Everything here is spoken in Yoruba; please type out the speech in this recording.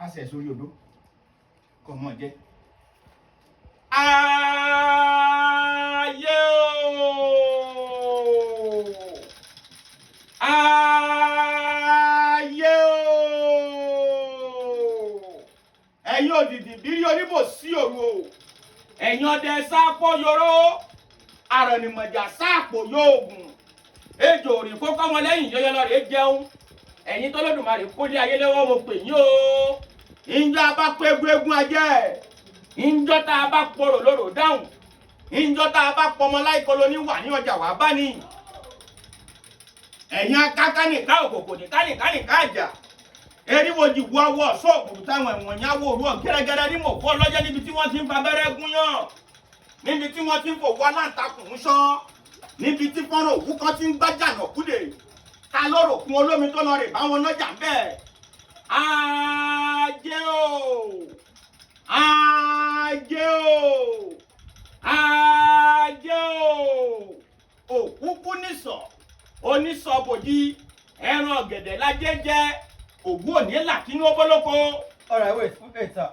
Kásẹ̀ sórí odó kọ́ mọ́ jẹ́. Ayé o! Ayé o! Ẹ̀yin òdìdì bírí oníbò sí òru o! Ẹ̀yin ọdẹ sápọ̀ yoró! Àrọ̀nìmọ̀jà sáàpò yóògùn! Ejò òrìn kó kọ́mọ lẹ́yìn yọyọ lọ rèé jẹun. Ẹ̀yin tọ́lọ́dùmarè kólé ayé lọ́wọ́, mo pè yín o. Ìjọ a bá pé eégún ajẹ́, ìjọ tá a bá porò lóró dáhùn, ìjọ tá a bá pọmọ láìkọlọ ní wà ní ọjà wà bá ní. Ẹ̀yin akáká nìka òkòkò nìka nìka nìka àjà eriwo jìwọ awọ ṣọ́ọ̀bù táwọn ẹ̀wọ̀n yẹn awọ òru gẹ́rẹ́gẹ́rẹ́ ní mọ̀kọ́ lọ́jọ́, níbi tí wọ́n ti ń fa abẹ́rẹ́ gún yàn, níbi tí wọ́n ti ń fòwọ́ aláǹtakùn ń ṣán, níbi tí fọ́nrán òwú kan ti ń gbájà nà kúdè ta lóró kún olómi tó lọ rè báwọn nájà ń bẹ̀. Ajé o! Ajé o! Ajé o! Òkúkú nìsọ̀ onísọ̀bòjì ẹran ọ̀gẹ̀dẹ̀ lajẹ́ jẹ́ ògún òní làkínú ọbọ̀lọ́kọ. All right, wait, wait, sir.